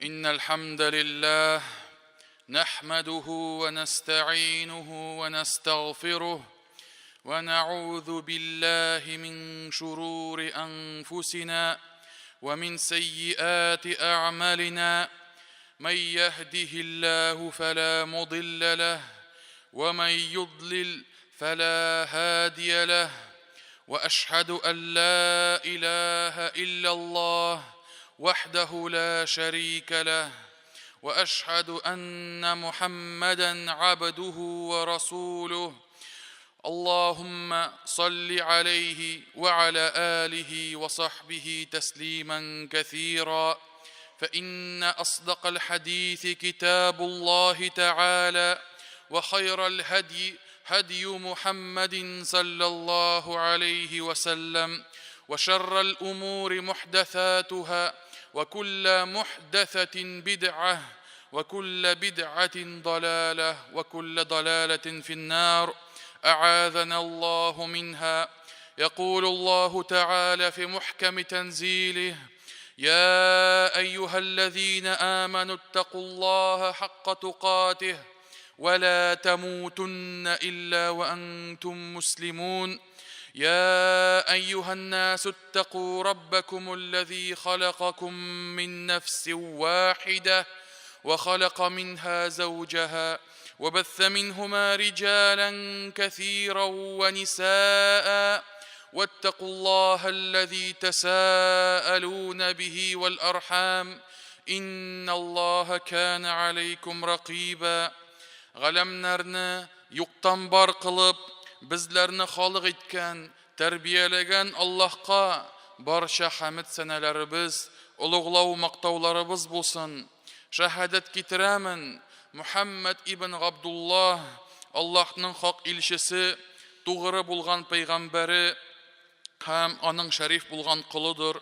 إن الحمد لله نحمده ونستعينه ونستغفره ونعوذ بالله من شرور أنفسنا ومن سيئات أعمالنا من يهده الله فلا مضل له ومن يضلل فلا هادي له واشهد ان لا اله الا الله وحده لا شريك له واشهد ان محمدا عبده ورسوله اللهم صل عليه وعلى اله وصحبه تسليما كثيرا فان اصدق الحديث كتاب الله تعالى وخير الهدي هدي محمد صلى الله عليه وسلم وشر الامور محدثاتها وكل محدثه بدعه وكل بدعه ضلاله وكل ضلاله في النار اعاذنا الله منها يقول الله تعالى في محكم تنزيله يا ايها الذين امنوا اتقوا الله حق تقاته ولا تموتن الا وانتم مسلمون يا ايها الناس اتقوا ربكم الذي خلقكم من نفس واحده وخلق منها زوجها وبث منهما رجالا كثيرا ونساء واتقوا الله الذي تساءلون به والارحام ان الله كان عليكم رقيبا Галәмнәрне юктан бар кылып, безләрне халык иткән, тәрбияләгән Аллаһка барча хәмед сәнәләребез, олуглау мактауларыбыз булсын. Шәһадәт китерәмен, Мөхәммәд ибн Габдуллаһ, Аллаһның хак илчесе, тугры булган пәйгамбәре һәм аның шәриф булган колыдыр.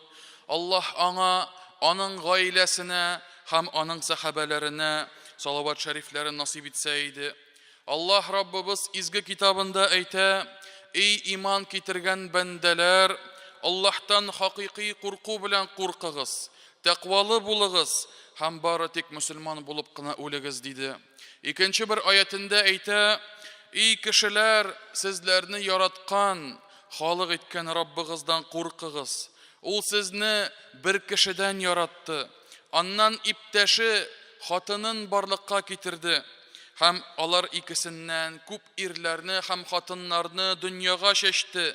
Аллаһ аңа, аның гаиләсенә һәм аның сәхабәләренә салават шәрифләрен насыйп итсә иде. Аллаһ Раббыбыз изге китабында әйтә, Эй иман китергән бәндәләр, Аллаһтан хакыйкый курку белән куркыгыз, тәкъвалы булыгыз һәм бары тик мөселман булып кына үлегез, диде. Икенче бер аятендә әйтә, Эй кешеләр, сезләрне яраткан, халык иткән Раббыгыздан куркыгыз. Ул сезне бер кешедән яратты. Аннан иптәше, хатынын барлыкка китерде. Һәм алар икесеннән күп ирләрне һәм хатыннарны дөньяга чәчте.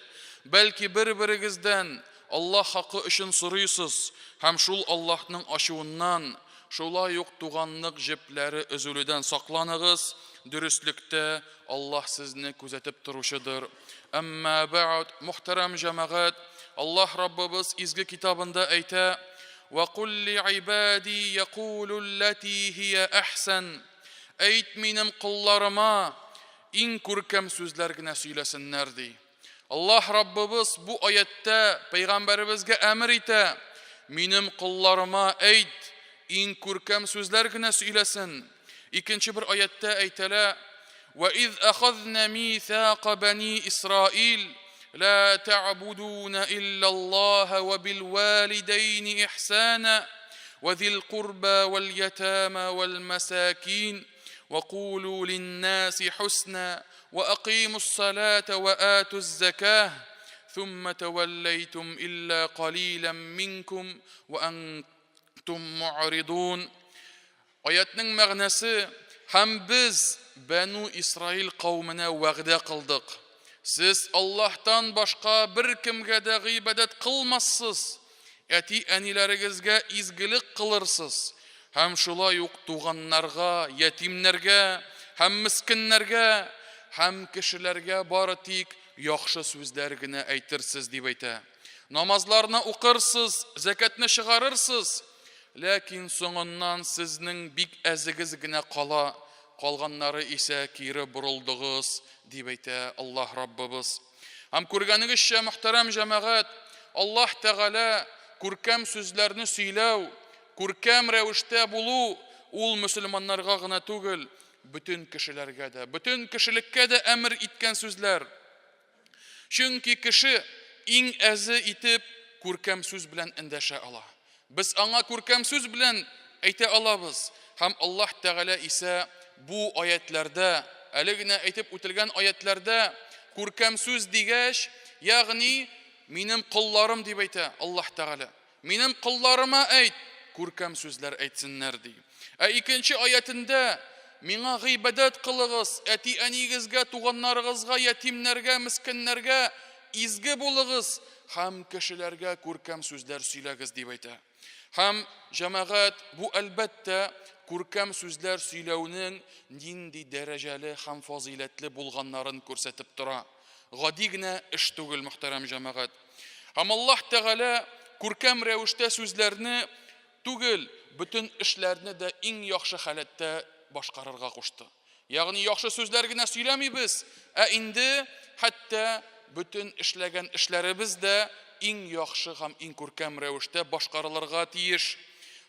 Бәлки бер-берегездән Аллаһ хакы өчен сорыйсыз һәм шул Аллаһның ачуыннан, шулай ук туганлык җепләре өзелүдән сакланыгыз, дөреслектә Аллаһ сезне күзәтеп торучыдыр. Әмма бәгъд, мөхтәрәм җәмәгать, Аллаһ Раббыбыз изге китабында әйтә: "Ва кул ли ибади якулу ллати һия әхсан". Әйт минем колларыма, иң күркәм сүзләр генә сөйләсеннәр, ди. Аллаһ Раббыбыз бу аятьтә пәйгамбәребезгә әмер итә: Минем колларыма әйт, иң күркәм сүзләр генә сөйләсен. Икенче бер аятьтә әйтелә: "Ва из ахазна мисака бани Исраил ла та'будуна илля Аллаһа ва бил валидайни ихсана ва зил курба вал ятама вал масакин وقولوا للناس حسنا وأقيموا الصلاة وآتوا الزكاة ثم توليتم إلا قليلا منكم وأنتم معرضون Аятның мәгънәсе, һәм без Бәну Исраил кавеменә вәгъдә кылдык. Сез Аллаһтан башка беркемгә дә гыйбадәт кылмассыз, әти-әниләрегезгә изгелек кылырсыз һәм шулай ук туганнарга, ятимнәргә һәм мескеннәргә һәм кешеләргә бары тик яхшы сүзләр генә әйтерсез, дип әйтә. Намазларны укырсыз, зәкәтне чыгарырсыз, ләкин соңыннан сезнең бик әзегез генә кала, калганнары исә кире борылдыгыз, дип әйтә Аллаһ Раббыбыз. Һәм күргәнегезчә, мөхтәрәм җәмәгать, Аллаһ Тәгалә күркәм сүзләрне сөйләү, күркәм рәвештә булу ул мөселманнарга гына түгел, бөтен кешеләргә дә, бөтен кешелеккә дә әмер иткән сүзләр. Чөнки кеше иң әзе итеп күркәм сүз белән эндәшә ала. Без аңа күркәм сүз белән әйтә алабыз. Һәм Аллаһ Тәгалә исә бу аятьләрдә, әле генә әйтеп үтелгән аятьләрдә күркәм сүз дигәч, ягъни минем колларым дип әйтә Аллаһ Тәгалә. Минем колларыма әйт, күркәм сүзләр әйтсеннәр, ди. Ә икенче аятендә, Миңа гыйбадәт кылыгыз, әти-әниегезгә, туганнарыгызга, ятимнәргә, мескеннәргә изге булыгыз һәм кешеләргә күркәм сүзләр сөйләгез, дип әйтә. Һәм, җәмәгать, бу, әлбәттә, күркәм сүзләр сөйләүнең нинди дәрәҗәле һәм фазыйләтле булганнарын күрсәтеп тора. Гади генә эш түгел, мөхтәрәм җәмәгать. Һәм Аллаһ Тәгалә күркәм рәвештә сүзләрне түгел, бөтен эшләрне дә иң яхшы халәттә башкарырга кушты. Ягъни яхшы сүзләр генә сөйләмибез, ә инде хәтта бөтен эшләгән эшләребез дә иң яхшы һәм иң күркәм рәвештә башкарылырга тиеш.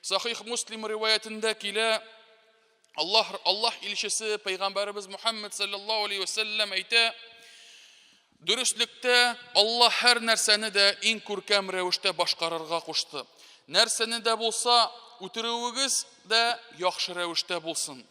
Сахих Муслим риваятендә килә, Аллаһ Аллаһ илчесе пәйгамбәребез Мухаммад саллаллаһу алейхи вәсәлләм әйтә, Дөреслектә Аллаһ һәр нәрсәне дә иң күркәм рәвештә башкарырга кушты. Нәрсәне дә булса үтерүегез дә яхшы рәвештә булсын.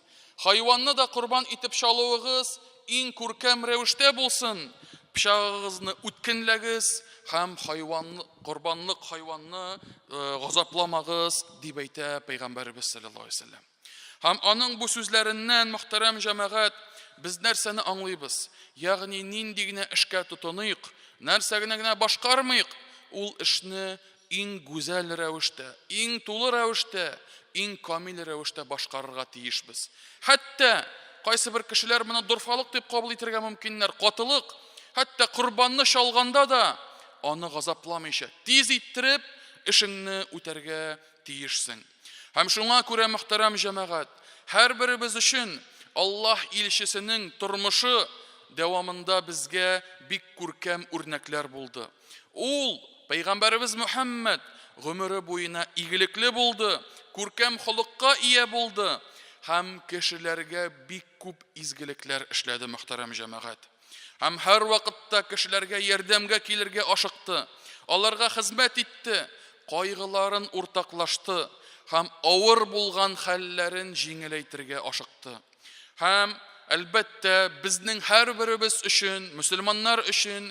Хайванны да корбан итеп чалуыгыз иң күркәм рәвештә булсын. Пычагыгызны үткенләгез һәм хайванны, корбанлык хайванны э, газапламагыз, дип әйтә пәйгамбәребез саллаллаһу алейһи вәсәлләм. Һәм аның бу сүзләреннән, мөхтәрәм җәмәгать, без нәрсәне аңлыйбыз? Ягъни нинди генә эшкә тотыныйк, нәрсә генә генә башкармыйк, ул эшне иң гүзәл рәвештә, иң тулы рәвештә, иң камил рәвештә башкарырга тиешбез. Хәтта кайсы бер кешеләр моны дорфалык дип кабул итәргә мөмкиннәр, катылык. Хәтта корбанны чалганда да аны газапламыйча, тиз иттереп эшеңне үтәргә тиешсең. Һәм шуңа күрә, мөхтәрәм җәмәгать, һәрберебез өчен Аллаһ илчесенең тормышы дәвамында безгә бик күркәм үрнәкләр булды. Ул, пәйгамбәребез Мөхәммәд, гомере буена игелекле булды, күркәм холыкка ия булды һәм кешеләргә бик күп изгелекләр эшләде, мөхтәрәм җәмәгать. Һәм һәрвакытта кешеләргә ярдәмгә килергә ашыкты, аларга хезмәт итте, кайгыларын уртаклашты һәм авыр булган хәлләрен җиңеләйтергә ашыкты. Һәм, әлбәттә, безнең һәрберебез өчен, мөселманнар өчен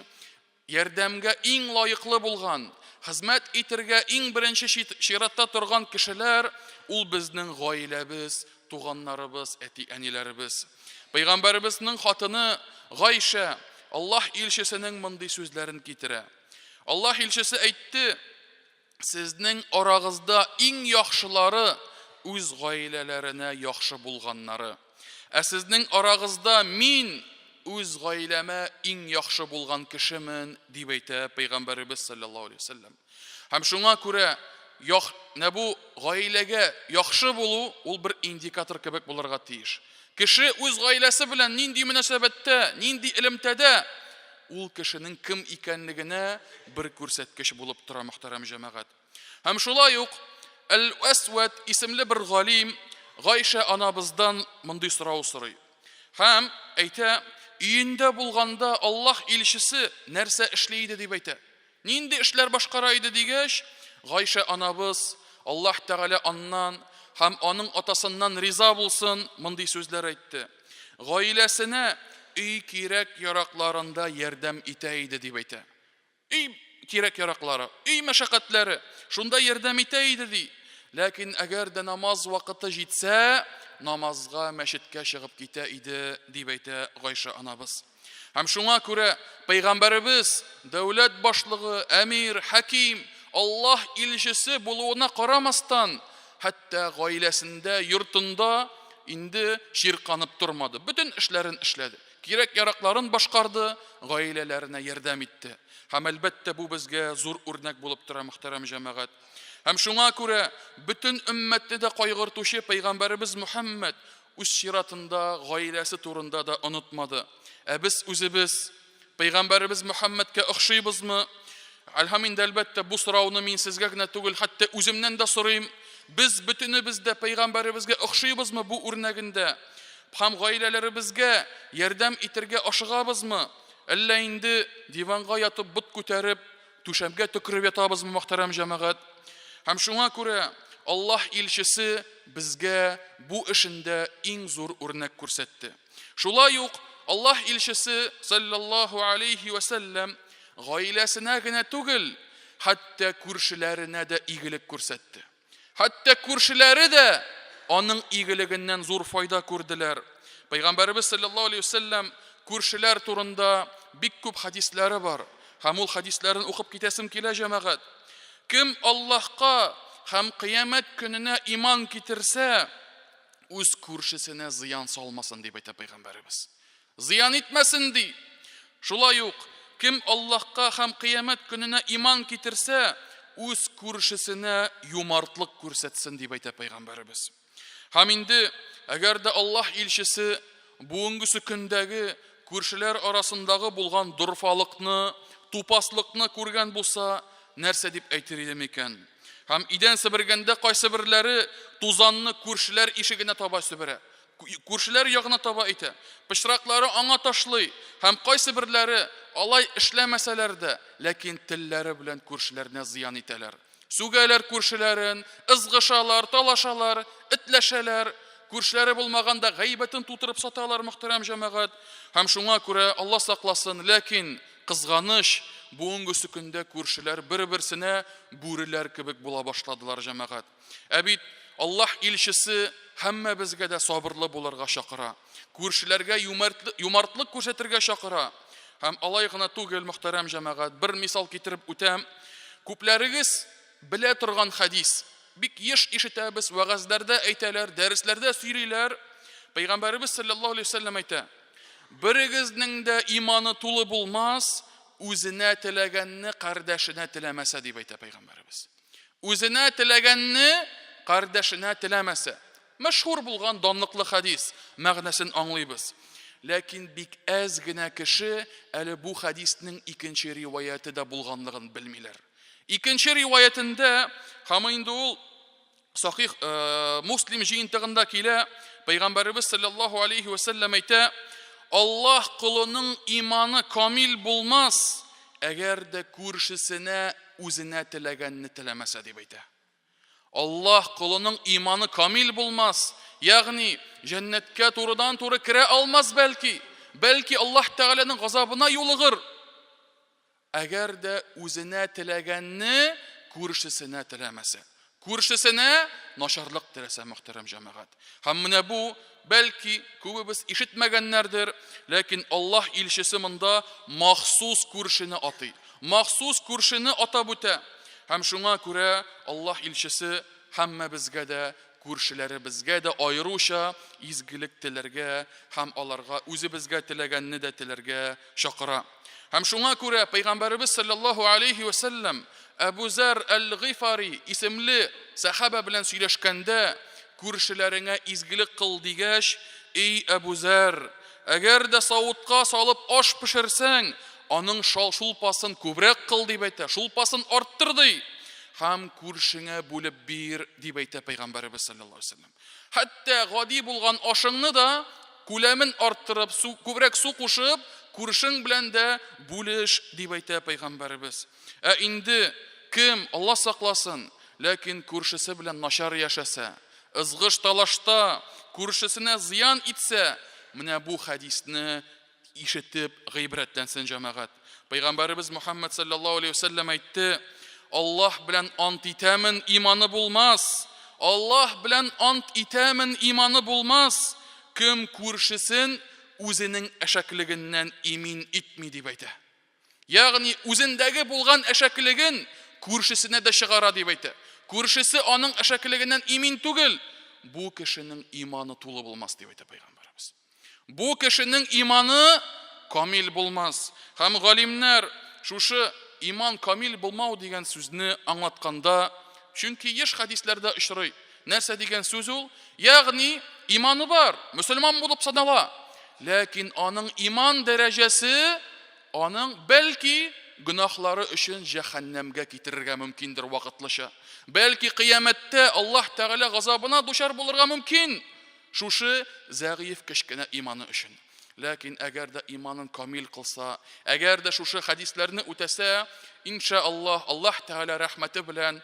ярдәмгә иң лаеклы булган, хезмәт итергә иң беренче чиратта торган кешеләр, ул безнең гаиләбез, туганнарыбыз, әти-әниләребез. Пәйгамбәребезнең хатыны Гайшә Аллаһ илчесенең мондый сүзләрен китерә. Аллаһ илчесе әйтте, Сезнең арагызда иң яхшылары үз гаиләләренә яхшы булганнары. Ә сезнең арагызда мин үз гаиләмә иң яхшы булган кешемен, дип әйтә пәйгамбәребез саллаллаһу алейһи вәсәлләм. Һәм шуңа күрә ях, менә бу гаиләгә яхшы булу ул бер индикатор кебек булырга тиеш. Кеше үз гаиләсе белән нинди мөнәсәбәттә, нинди элемтәдә, ул кешенең кем икәнлегенә бер күрсәткеч булып тора, мөхтәрәм җәмәгать. Һәм шулай ук Әл-Әсвәд исемле бер галим Гайшә анабыздан мондый сорау сорый. Һәм әйтә, өендә булганда Аллаһ илчесе нәрсә эшли иде дип әйтә. Нинди эшләр башкара иде дигәч, Гайшә анабыз, Аллаһ Тәгалә аннан һәм аның атасыннан риза булсын, мондый сүзләр әйтте. Гаиләсенә өй кирәк-яракларында ярдәм итә иде, дип әйтә. Өй кирәк-яраклары, өй мәшәкатьләре, шунда ярдәм итә иде, ди. Ләкин әгәр дә намаз вакыты җитсә, намазга мәчеткә чыгып китә иде, дип әйтә Гайшә анабыз. Һәм шуңа күрә пәйгамбәребез дәүләт башлыгы, әмир, хаким, Аллаһ илчесе булуына карамастан, хәтта гаиләсендә, йортында инде чирканып тормады. Бөтен эшләрен эшләде. Кирәк-яракларын башкарды, гаиләләренә ярдәм итте. Һәм әлбәттә бу безгә зур үрнәк булып тора, мөхтәрәм җәмәгать. Һәм шуңа күрә бөтен өммәтне дә кайгыртучы пәйгамбәребез Мөхәммәд Үз чиратында гаиләсе турында да онытмады. Ә без үзебез пәйгамбәребез Мөхәммәдкә охшыйбызмы? Әлһәм инде, әлбәттә, бу сорауны мин сезгә генә түгел, хәтта үземнән дә сорыйм. Без бөтенебез дә пәйгамбәребезгә охшыйбызмы бу үрнәгендә? Һәм гаиләләребезгә ярдәм итергә ашыгабызмы? Әллә инде диванга ятып бот күтәреп, түшәмгә төкереп ятабызмы, мөхтәрәм җәмәгать? Һәм шуңа күрә Аллаһ илчесе безгә бу эшендә иң зур үрнәк күрсәтте. Шулай ук Аллаһ илчесе саллаллаһу алейһи вә сәлләм гаиләсенә генә түгел, хәтта күршеләренә дә игелек күрсәтте. Хәтта күршеләре дә аның игелегеннән зур файда күрделәр. Пәйгамбәребез саллаллаһу алейһи вәсәлләм күршеләр турында бик күп хәдисләре бар. Һәм ул хәдисләрен укып китәсем килә, җәмәгать. Кем Аллаһка һәм кыямәт көненә иман китерсә, үз күршесенә зыян салмасын, дип әйтә пәйгамбәребез. Зыян итмәсен, ди. Шулай ук, кем Аллаһка һәм кыямәт көненә иман китерсә, үз күршесенә юмартлык күрсәтсен, дип әйтә пәйгамбәребез. Һәм инде, әгәр дә Аллаһ илчесе бүгенгесе көндәге күршеләр арасындагы булган дорфалыкны, тупаслыкны күргән булса, нәрсә дип әйтер иде микән? Һәм идән себергәндә кайсыберләре тузанны күршеләр ишегенә таба себерә. Күршеләр ягына таба итә. Пычраклары аңа ташлый. Һәм кайсыберләре алай эшләмәсәләр дә, ләкин телләре белән күршеләренә зыян итәләр. Сүгәләр күршеләрен, ызгышалар, талашалар, этләшәләр. Күршеләре булмаганда гайбәтен тутырып саталар, мөхтәрәм җәмәгать. Һәм шуңа күрә, Алла сакласын, ләкин кызганыч, бүгенгесе көндә күршеләр бер-берсенә бүреләр кебек була башладылар, җәмәгать. Ә бит Аллаһ илчесе һәммәбезгә дә сабырлы булырга чакыра. Күршеләргә юмартлык күрсәтергә чакыра. Һәм алай гына түгел, мөхтәрәм җәмәгать, бер мисал китереп үтәм. Күпләрегез белә торган хәдис. Бик еш ишетәбез, вәгазьләрдә әйтәләр, дәресләрдә сөйлиләр. Пәйгамбәребез саллаллаһу алейһи вәсәлләм әйтә: "Берегезнең дә иманы тулы булмас, үзенә теләгәнне кардәшенә теләмәсә", дип әйтә пәйгамбәребез. Үзенә теләгәнне кардәшенә теләмәсә. Мәшһүр булган данлыклы хәдис, мәгънәсен аңлыйбыз. Ләкин бик әз генә кеше әле бу хәдиснең икенче риваяте дә булганлыгын белмиләр. Икенче риваятендә, һәм инде ул Сахих Муслим җыентыгында килә, Пәйгамбәребез саллаллаһу алейхи ва сәлләм әйтә, Аллаһ колының иманы камил булмас, әгәр дә күршесенә үзенә теләгәнне теләмәсә, дип әйтә. Аллаһ колының иманы камил булмас, ягъни җәннәткә турыдан-туры керә алмас бәлки, бәлки Аллаһ Тәгаләнең газабына юлыгыр. Әгәр дә үзенә теләгәнне күршесенә теләмәсә, күршесенә начарлык теләсә, мөхтәрәм җәмәгать. Һәм менә бу, бәлки, күбебез ишетмәгәннәрдер, ләкин Аллаһ илчесе монда махсус күршене атый. Махсус күршене атап үтә. Һәм шуңа күрә Аллаһ илчесе һәммәбезгә дә, күршеләребезгә дә аеруча изгелек теләргә һәм аларга үзебезгә теләгәнне дә теләргә чакыра. Һәм шуңа күрә Пәйгамбәребез саллаллаһу алейһи вә сәлләм Әбу Зәр әл-Гыйфари исемле сәхабә белән сөйләшкәндә, күршеләреңә изгелек кыл дигәч, Эй Әбу Зәр, әгәр дә савытка салып аш пешерсәң, аның шал шулпасын күбрәк кыл дип әйтә, шулпасын арттыр ди. Һәм күршеңә бүлеп бир, дип әйтә Пәйгамбәребез саллаллаһу алейһи вә сәлләм. Хәтта гади булган ашыңны да күләмен арттырып, су, күбрәк су кушып, күршең белән дә бүлеш, дип әйтә пәйгамбәребез. Ә инде кем, Алла сакласын, ләкин күршесе белән начар яшәсә, ызгыш-талашта күршесенә зыян итсә, менә бу хәдисне ишетеп гыйбрәтләнсен җәмәгать. Пәйгамбәребез Мөхәммәд саллаллаһу алейһи вәсәлләм әйтте, Аллаһ белән ант итәмен, иманы булмас. Аллаһ белән ант итәмен, иманы булмас. Кем күршесен үзенең әшәклегеннән имин итми дип әйтә. Ягъни үзендәге булган әшәклеген күршесенә дә чыгара дип әйтә. Күршесе аның әшәклегеннән имин түгел. Бу кешенең иманы тулы булмас дип әйтә пәйгамбәребез. Бу кешенең иманы камил булмас. Һәм галимнәр шушы иман камил булмау дигән сүзне аңлатканда, чөнки еш хәдисләрдә очрый. Нәрсә дигән сүз ул? Ягъни иманы бар, мөселман булып санала. Ләкин аның иман дәрәҗәсе аның бәлки гөнаһлары өчен җәһәннәмгә китерергә мөмкиндер вакытлыча. Бәлки кыямәттә Аллаһ Тәгалә газабына дучар булырга мөмкин. Шушы зәгыйфь кечкенә иманы өчен. Ләкин әгәр дә иманын камил кылса, әгәр дә шушы хәдисләрне үтәсә, инша Аллаһ, Аллаһ Тәгалә рәхмәте белән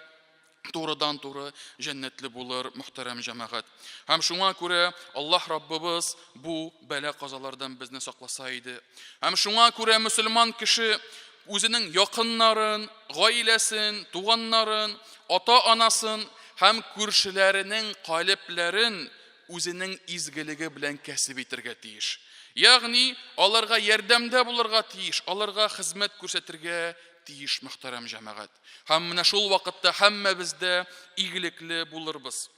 Турыдан-туры җәннәтле булыр, мөхтәрәм җәмәгать. Һәм шуңа күрә Аллаһ Раббыбыз бу бәла-казалардан безне сакласа иде. Һәм шуңа күрә мөселман кеше үзенең якыннарын, гаиләсен, туганнарын, ата-анасын һәм күршеләренең калебләрен үзенең изгелеге белән кәсеп итергә тиеш. Ягъни, аларга ярдәмдә булырга тиеш, аларга хезмәт күрсәтергә тиеш, мөхтәрәм җәмәгать. Һәм менә шул вакытта һәммәбез дә игелекле булырбыз.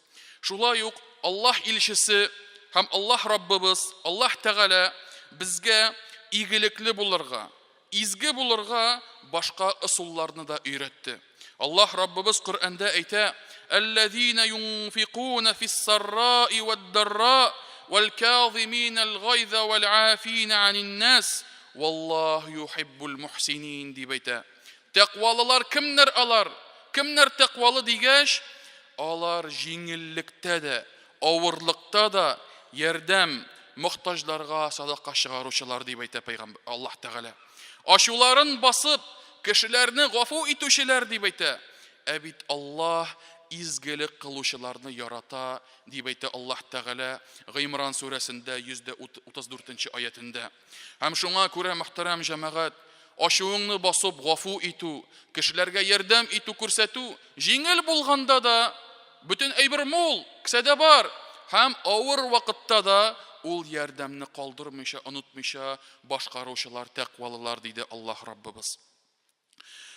Шулай ук Аллаһ илчесе һәм Аллаһ Раббыбыз, Аллаһ Тәгалә безгә игелекле булырга, изге булырга башка ысулларны да өйрәтте. Аллаһ Раббыбыз Коръәндә әйтә: "Әлләзина юнфикуна фис-сарраи вәд-дарра вәл-казимина аль-гайза вәл-афина анин-нас валлаһу юхиббул мухсинин" дип әйтә. Тәкъвалылар кемнәр алар? Кемнәр тәкъвалы дигәч, алар җиңеллектә дә, авырлыкта да ярдәм, мохтаҗларга садака чыгаручылар, дип әйтә пәйгамбәр Аллаһ Тәгалә. Ачуларын басып, кешеләрне гафу итүчеләр, дип әйтә. Ә бит Аллаһ изгелек кылучыларны ярата, дип әйтә Аллаһ Тәгалә Гыймран сүрәсендә 134 нче аятендә. Һәм шуңа күрә, мөхтәрәм җәмәгать, ачуыңны басып гафу итү, кешеләргә ярдәм итү күрсәтү җиңел булганда да, бөтен әйбер мул, кесәдә бар, һәм авыр вакытта да ул ярдәмне калдырмыйча, онытмыйча башкаручылар тәкъвалылар, диде Аллаһ Раббыбыз.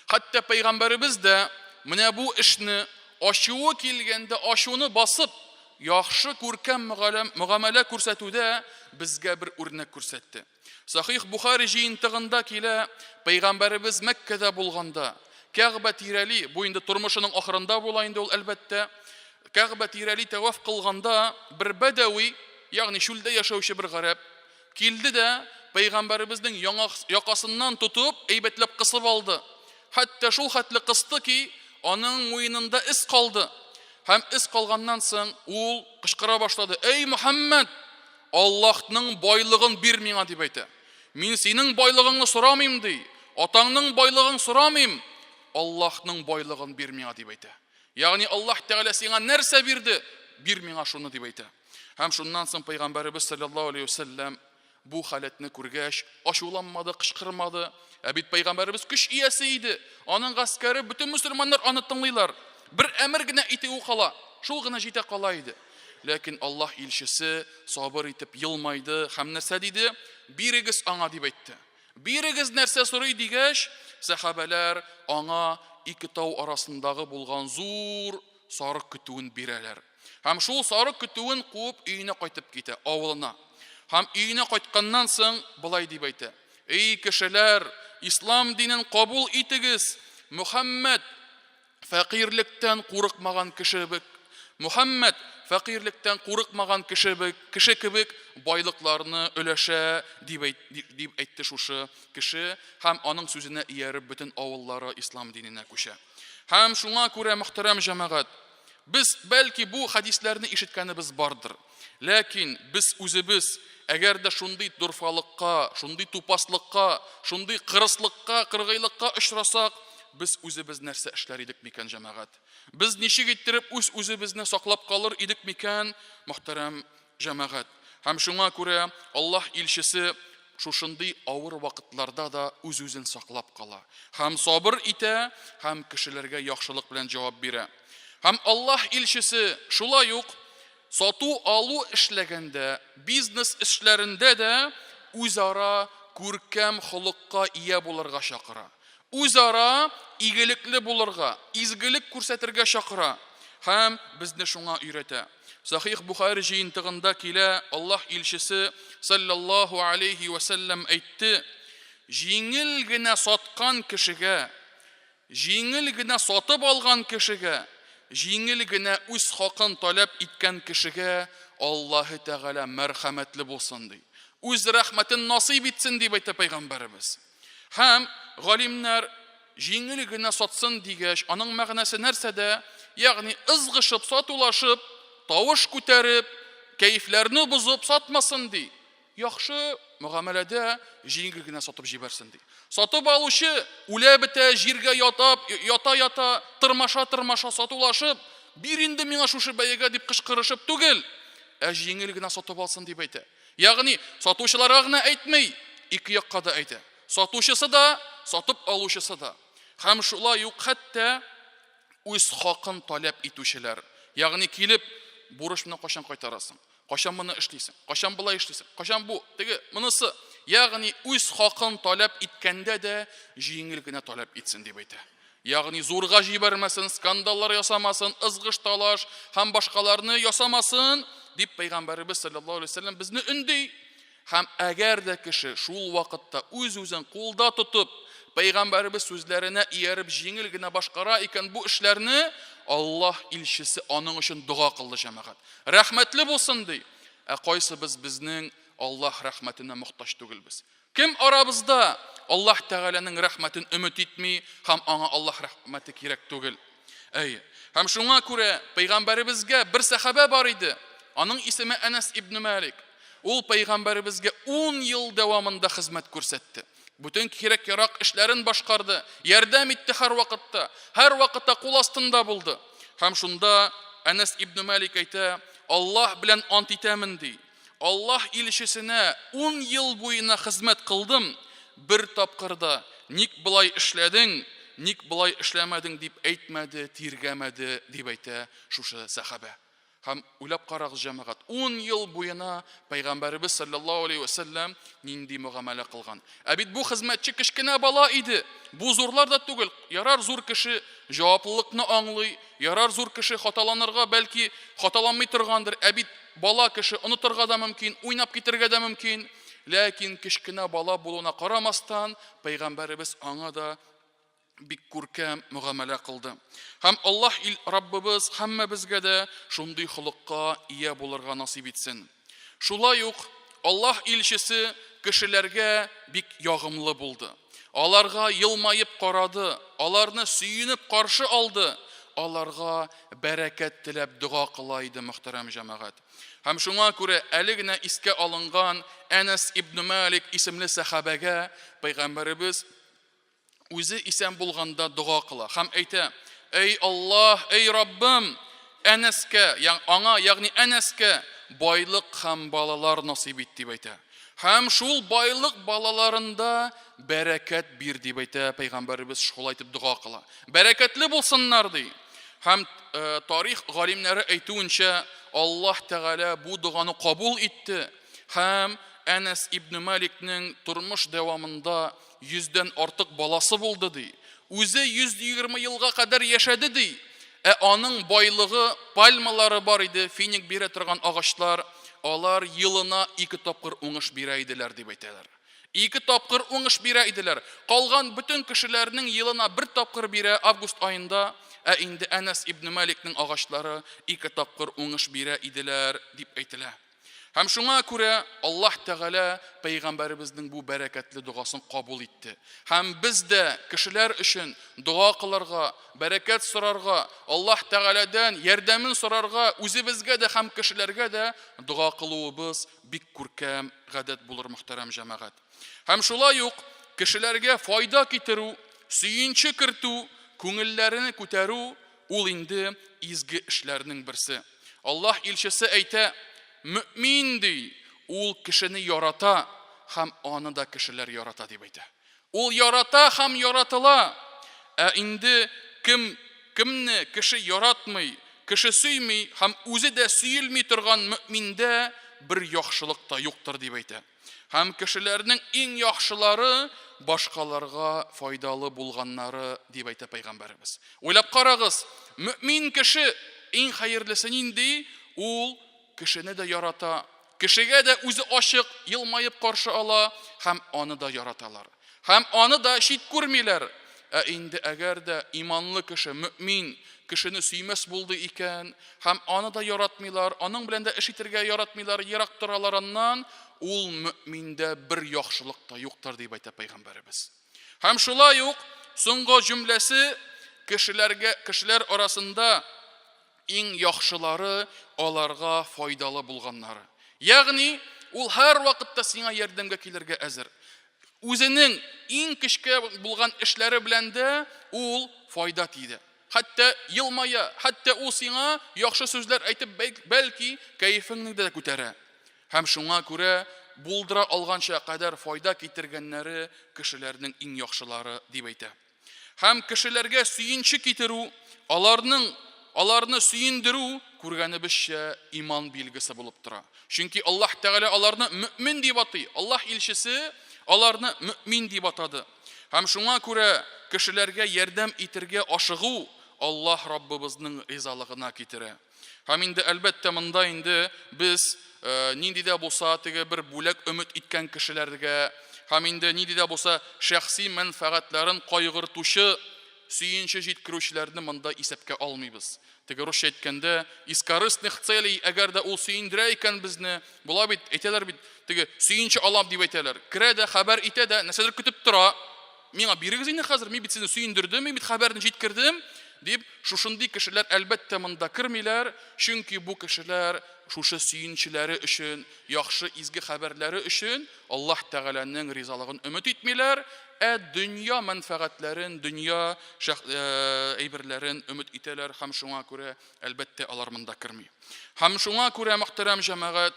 Хәтта пәйгамбәребез дә менә бу эшне ачуы килгәндә ачуны басып, яхшы күркәм мөгамәлә күрсәтүдә безгә бер үрнәк күрсәтте. Сахих Бухари җыентыгында килә, пәйгамбәребез Мәккәдә булганда, Кәгъбә тирәли, бу инде тормышының ахырында була инде ул әлбәттә, Кәгъбә тирәли тәваф кылганда бер бәдәви, ягъни чүлдә яшәүче бер гарәп, Килде дә, пәйгамбәребезнең яңак якасыннан тотып, әйбәтләп кысып алды. Хәтта шул хәтле кысты ки, аның муенында эз калды. Һәм эз калганнан соң ул кычкыра башлады, Әй, Мөхәммәд, Аллаһның байлыгын бир миңа, дип әйтә. Мин синең байлыгыңны сорамыйм, ди. Атаңның байлыгын сорамыйм, Аллаһның байлыгын бир миңа, дип әйтә. Ягъни Аллаһ Тәгалә сиңа нәрсә бирде, бир миңа шуны, дип әйтә. Һәм шуннан соң пәйгамбәребез саллаллаһу алейһи вәсәлләм бу халәтне күргәч, ачуланмады, кычкырмады. Ә бит пәйгамбәребез көч иясе иде. Аның гаскәре, бөтен мөселманнар аны тыңлыйлар. Бер әмер генә итүе кала, шул гына җитә кала иде. Ләкин Аллаһ илчесе сабыр итеп елмайды һәм нәрсә диде? Бирегез аңа, дип әйтте. Бирегез нәрсә сорый дигәч, сәхабәләр аңа ике тау арасындагы булган зур сарык көтүен бирәләр. Һәм шул сарык көтүен куып өенә кайтып китә, авылына. Һәм өенә кайтканнан соң болай дип әйтә: Эй кешеләр, ислам динен кабул итегез. Мөхәммәд фәкыйрьлектән курыкмаган кеше кебек, Мөхәммәд фәкыйрьлектән курыкмаган кеше кеше кебек байлыкларны өләшә, дип дип әйтте шушы кеше һәм аның сүзенә ияреп бөтен авыллары ислам диненә күчә. Һәм шуңа күрә, мөхтәрәм җәмәгать, без, бәлки, бу хәдисләрне ишеткәнебез бардыр. Ләкин без үзебез, әгәр дә шундый дорфалыкка, шундый тупаслыкка, шундый кырыслыкка, кыргыйлыкка очрасак, без үзебез нәрсә эшләр идек микән, җәмәгать? Без ничек иттереп үз-үзебезне саклап калыр идек микән, мөхтәрәм җәмәгать? Һәм шуңа күрә Аллаһ илчесе шушындый авыр вакытларда да үз-үзен саклап кала һәм сабыр итә һәм кешеләргә яхшылык белән җавап бирә. Һәм Аллаһ илчесе шулай ук сату-алу эшләгәндә, бизнес эшләрендә дә үзара күркәм холыкка ия булырга чакыра. Үзара игелекле булырга, изгелек күрсәтергә чакыра һәм безне шуңа өйрәтә. Сахих Бухари җыентыгында килә, Аллаһ илчесе саллаллаһу алейһи вә сәлләм әйтте, Җиңел генә саткан кешегә, җиңел генә сатып алган кешегә, җиңел генә үз хакын таләп иткән кешегә Аллаһы Тәгалә мәрхәмәтле булсын, ди. Үз рәхмәтен насыйп итсен, дип әйтә пәйгамбәребез. Һәм галимнәр җиңел генә сатсын дигәч, аның мәгънәсе нәрсәдә? Ягъни ызгышып, сатулашып, тавыш күтәреп, кәефләрне бозып сатмасын ди. Яхшы мөгамәләдә җиңел генә сатып җибәрсен ди. Сатып алучы үлә бетә җиргә ятап, ята-ята, тырмаша-тырмаша сатулашып, бир инде миңа шушы бәягә дип кычкырышып түгел, ә җиңел генә сатып алсын дип әйтә. Ягъни сатучыларга гына әйтми, ике якка да әйтә. Сатучысы да, сатып алучысы да. Һәм шулай ук хәтта үз хакын таләп итүчеләр. Ягъни килеп, бурычны кайчан кайтарасың? Кайчан моны эшлисең? Кайчан болай эшлисең? Кайчан бу? Теге, монысы. Ягъни үз хакын таләп иткәндә дә җиңел генә таләп итсен дип әйтә. Ягъни зурга җибәрмәсен, скандаллар ясамасын, ызгыш-талаш һәм башкаларны ясамасын, дип пәйгамбәребез саллаллаһу алейһи вәсәлләм безне өнди. Һәм әгәр дә кеше шул вакытта үз-үзен кулда тотып, пәйгамбәребез сүзләренә ияреп җиңел генә башкара икән бу эшләрне, Аллаһ илчесе аның өчен дога кылды, җәмәгать. Рәхмәтле булсын, ди. Ә кайсыбыз безнең Аллаһ рәхмәтенә мохтаҗ түгелбез? Кем арабызда Аллаһ Тәгаләнең рәхмәтен өмет итми һәм аңа Аллаһ рәхмәте кирәк түгел? Әйе. Һәм шуңа күрә пәйгамбәребезгә бер сәхабә бар иде. Аның исеме Әнәс ибн Малик. Ул пәйгамбәребезгә 10 ел дәвамында хезмәт күрсәтте. Бүтән кирәк-ярак эшләрен башкарды, ярдәм итте һәрвакытта, һәрвакытта кул астында булды. Һәм шунда Әнәс ибн Малик әйтә, Аллаһ белән ант итәмен, ди. Аллаһ илчесенә 10 ел буена хезмәт кылдым, бер тапкыр да ник болай эшләдең, ник болай эшләмәдең дип әйтмәде, тиргәмәде, дип әйтә шушы сәхабә. Һәм уйлап карагыз, җәмәгать, 10 ел буена Пәйгамбәребез саллаллаһу алейһи вә сәлләм нинди мөгамәлә кылган. Ә бит бу хезмәтче кечкенә бала иде. Бу зурлар да түгел. Ярар, зур кеше җаваплылыкны аңлый, ярар, зур кеше хаталанырга, бәлки, хаталанмый торгандыр. Ә бит бала кеше онытырга да мөмкин, уйнап китергә дә мөмкин. Ләкин кечкенә бала булуына карамастан, Пәйгамбәребез аңа да бик күркәм мөгамәлә кылды. Һәм Аллаһ ил Раббыбыз һәммәбезгә дә шундый холыкка ия булырга насыйп итсен. Шулай ук Аллаһ илчесе кешеләргә бик ягымлы булды. Аларга елмаеп карады, аларны сөенеп каршы алды, аларга бәрәкәт теләп дога кыла иде, мөхтәрәм җәмәгать. Һәм шуңа күрә әле генә искә алынган Әнәс ибн Малик исемле сәхабәгә пәйгамбәребез үзе исән булганда дога кыла һәм әйтә: "Әй Аллаһ, әй Раббым, Әнәскә, аңа, ягъни Әнәскә байлык һәм балалар насыйп ит", дип әйтә. Һәм шул байлык балаларында бәрәкәт бир, дип әйтә пәйгамбәребез, шулай итеп дога кыла. Бәрәкәтле булсыннар, ди. Һәм э, тарих галимнәре әйтүенчә, Аллаһ Тәгалә бу доганы кабул итте һәм Әнәс ибн Маликнең тормыш дәвамында Йөздән артык баласы булды, ди. Үзе 120 елга кадәр яшәде, ди. Ә аның байлыгы, пальмалары бар иде, финик бирә торган агачлар, алар елына ике тапкыр уңыш бирә иделәр, дип әйтәләр. Ике тапкыр уңыш бирә иделәр. Калган бөтен кешеләрнең елына бер тапкыр бирә август аенда, ә инде Әнәс ибн Маликның агачлары ике тапкыр уңыш бирә иделәр, дип әйтелә. Һәм шуңа күрә Аллаһ Тәгалә пәйгамбәребезнең бу бәрәкәтле догасын кабул итте. Һәм без дә кешеләр өчен дога кылырга, бәрәкәт сорарга, Аллаһ Тәгаләдән ярдәмен сорарга, үзебезгә дә һәм кешеләргә дә дога кылуыбыз бик күркәм гадәт булыр, мөхтәрәм җәмәгать. Һәм шулай ук кешеләргә файда китерү, сөенче кертү, күңелләрен күтәрү ул инде изге эшләрнең берсе. Аллаһ илчесе әйтә, Мөэмин, ди, ул кешене ярата һәм аны да кешеләр ярата, дип әйтә. Ул ярата һәм яратыла. Ә инде кем кемне кеше яратмый, кеше сөйми һәм үзе дә сөелми торган мөэминдә бер яхшылык та юктыр, дип әйтә. Һәм кешеләрнең иң яхшылары башкаларга файдалы булганнары, дип әйтә пәйгамбәребез. Уйлап карагыз, мөмин кеше иң хәерлесе нинди? Ул кешене дә ярата, кешегә дә үзе ачык, елмаеп каршы ала һәм аны да яраталар. Һәм аны да чит күрмиләр. Ә инде әгәр дә иманлы кеше, мөэмин, кешене сөймәс булды икән, һәм аны да яратмыйлар, аның белән дә эш итергә яратмыйлар, ерак торалар аннан, ул мөэминдә бер яхшылык та юктыр, дип әйтә пәйгамбәребез. Һәм шулай ук соңгы җөмләсе кешеләргә, кешеләр арасында иң яхшылары аларга файдалы булганнары. Ягъни, Ул һәрвакытта сиңа ярдәмгә килергә әзер. Үзенең иң кечкә булган эшләре белән дә ул файда тиде. Хәтта елмая, хәтта ул сиңа яхшы сүзләр әйтеп, бәлки, кәефеңне дә күтәрә. Һәм шуңа күрә булдыра алганча кадәр файда китергәннәре кешеләрнең иң яхшылары, дип әйтә. Һәм кешеләргә сөенче китерү, аларның аларны сөендерү, күргәнебезчә, иман билгесе булып тора. Чөнки Аллаһ Тәгалә аларны мөэмин дип атый. Аллаһ илчесе аларны мөэмин дип атады. Һәм шуңа күрә кешеләргә ярдәм итергә ашыгу Аллаһ Раббыбызның ризалыгына китерә. Һәм инде, әлбәттә, монда инде без нинди дә булса теге бер бүләк өмет иткән кешеләргә һәм инде нинди дә булса шәхси мәнфәгатьләрен кайгыртучы сөенче җиткерүчеләрне монда исәпкә алмыйбыз. Теге русча әйткәндә, из корыстных целей, әгәр дә ул сөендерә икән безне, була бит, әйтәләр бит, теге сөенче алам дип әйтәләр. Керә дә, хәбәр итә дә, нәрсәдер көтеп тора. Миңа бирегез инде хәзер, мин бит сезне сөендердем, мин бит хәбәрне җиткердем, дип, шушындый кешеләр, әлбәттә, монда кермиләр, чөнки бу кешеләр шушы сөенчеләре өчен, яхшы изге хәбәрләре өчен Аллаһ Тәгаләнең ризалыгын өмет итмиләр, ә дөнья мәнфәгатьләрен, дөнья әйберләрен өмет итәләр һәм шуңа күрә, әлбәттә, алар монда керми. Һәм шуңа күрә, мөхтәрәм җәмәгать,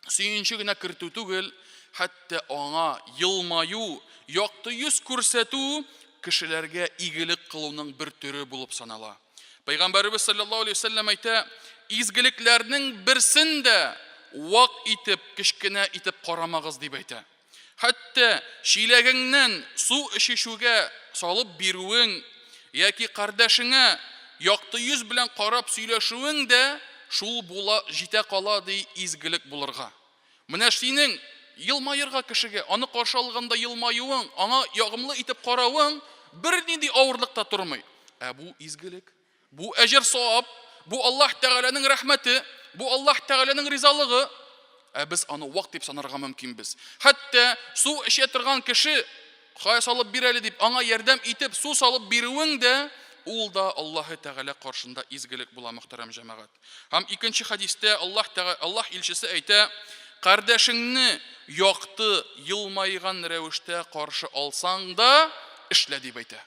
Сөенче генә кертү түгел, хәтта аңа елмаю, якты йөз күрсәтү кешеләргә игелек кылуның бер төре булып санала. Пәйгамбәребез саллаллаһу алейһи вәсәлләм әйтә, изгелекләрнең берсен дә вак итеп, кечкенә итеп карамагыз дип әйтә. Хәтта чиләгеңнән су эчешүгә салып бирүең яки кардәшеңә якты йөз белән карап сөйләшүең дә шул була, җитә кала, ди, изгелек булырга. Менә синең елмаерга кешегә, аны каршы алганда елмаюың, аңа ягымлы итеп каравың бернинди авырлык та тормый. Ә бу изгелек. Бу әҗер-савап, бу Аллаһ Тәгаләнең рәхмәте, бу Аллаһ Тәгаләнең ризалыгы. Ә без аны вак дип санарга мөмкинбез. Хәтта су эчә торган кеше, кая салып бир әле дип, аңа ярдәм итеп су салып бирүең дә, ул да Аллаһы Тәгалә каршында изгелек була, мөхтәрәм җәмәгать. Һәм икенче хәдистә Аллаһ Тәгалә, Аллаһ илчесе әйтә, кардәшеңне якты, елмайган рәвештә каршы алсаң да, эшлә дип әйтә.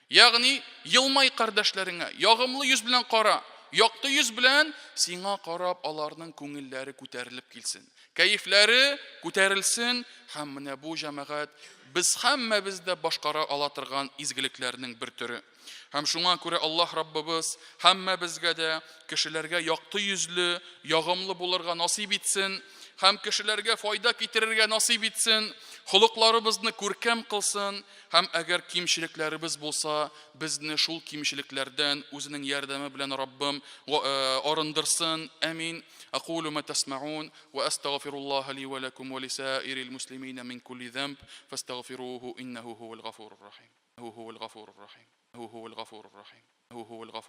Ягъни, елмай кардәшләреңә, ягымлы йөз белән кара, якты йөз белән сиңа карап аларның күңелләре күтәрелеп килсен, кәефләре күтәрелсен һәм менә бу җәмәгать без һәммәбез дә башкара ала торган изгелекләрнең бер төре. Һәм шуңа күрә Аллаһ Раббыбыз һәммәбезгә дә кешеләргә якты йөзле, ягымлы булырга насыйп итсен һәм кешеләргә файда китерергә насыйп итсен, холыкларыбызны күркәм кылсын Һәм әгәр кимчелекләребез булса, безне шул кимчелекләрдән Үзенең ярдәме белән Раббым арындырсын. Әмин. Акулу ма тәсмәгун, вә әстәгъфируллаһа ли вә ләкум вә лисаирил муслимина мин кулли зәмб, фәстәгъфируһу иннәһу һуәл гафурур рахим. Һу һуәл гафурур рахим. Һу һуәл гафурур рахим. Һу һуәл гафур.